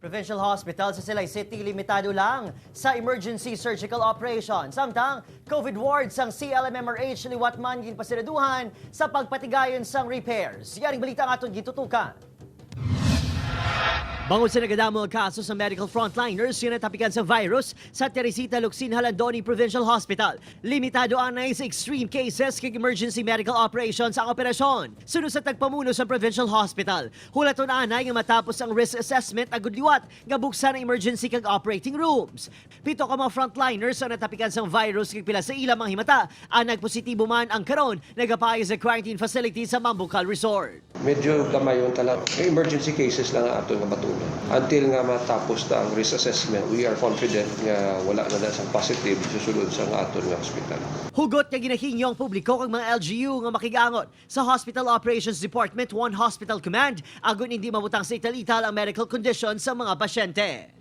Provincial Hospital sa Silay City, limitado lang sa emergency surgical operation. Samtang COVID wards ang CLMMRH, liwat man ginpasiraduhan sa pagpatigayon sang repairs. Yaring balita ang aton gitutukan. Bangod sa nagadamo ang kaso sa medical frontliners nga natapikan sa virus sa Teresita Locsin Jalandoni Provincial Hospital, limitado anay sa extreme cases kag emergency medical operations ang operasyon, sunod sa tagpamuno sa Provincial Hospital. Hulaton anay nga matapos ang risk assessment agud liwat nga buksan ang emergency kag operating rooms. 7 ka mga frontliners ang natapikan sa virus kag pila sa ilang mga himata ang nagpositibo man ang karon nagapaayo sa quarantine facility sa Mambukal Resort. Medyo gamayon talaga. May emergency cases lang ang ato nga batunon. Until nga matapos na ang risk assessment, we are confident nga wala na na sang positive susulod sa nga aton nga hospital. Hugot nga ginahingyo ang publiko kag mga LGU nga makigangot sa Hospital Operations Department, One Hospital Command agon hindi mabutang sa ital-ital ang medical condition sa mga pasyente.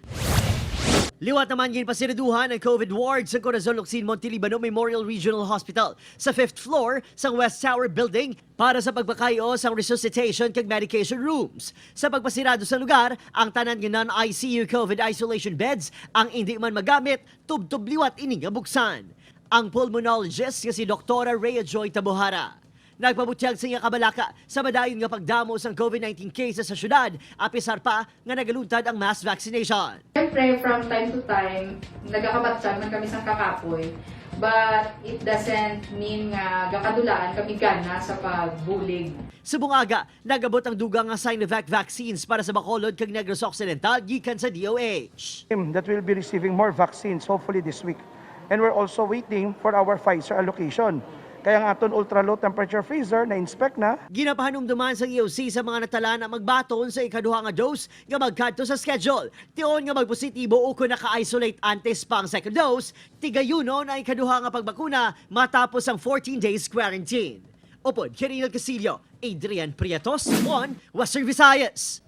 Liwat naman ginpasiraduhan ang COVID ward sa Corazon Locsin Montelibano Memorial Regional Hospital sa 5th floor sa West Tower Building para sa pagpakayo sa resuscitation kag medication rooms. Sa pagpasirado sa lugar, ang tanan nga non-ICU COVID isolation beds ang hindi man magamit, tubtob liwat ini nga buksan. Ang pulmonologist nga si Dr. Rhea Joy Tabuhara, nagpabutyag sa iya kabalaka sa madayon nga pagdamo sang COVID-19 cases sa syudad apisar pa nga nagaluntad ang mass vaccination. Siyempre, from time to time, nagakabatsan man kami sang kakapoy. But it doesn't mean nga gakadulaan kami gana sa pagbulig. Subong aga, nagabot ang dugang nga Sinovac vaccines para sa Bacolod kag Negros Occidental gikan sa DOH. Team that will be receiving more vaccines hopefully this week. And we're also waiting for our Pfizer allocation. Kaya ang aton ultra low temperature freezer na inspect na. Ginapahanumduman sa EOC sa mga natala na magbaton sa ikaduha nga dose nga magkadto sa schedule. Tion nga magpositibo o kung naka-isolate antes pa ang second dose, tigayunon ang ikaduha nga pagbakuna matapos ang 14 days quarantine. Upod, Kerino Casillo, Adrian Prietos, 1 Western Visayas.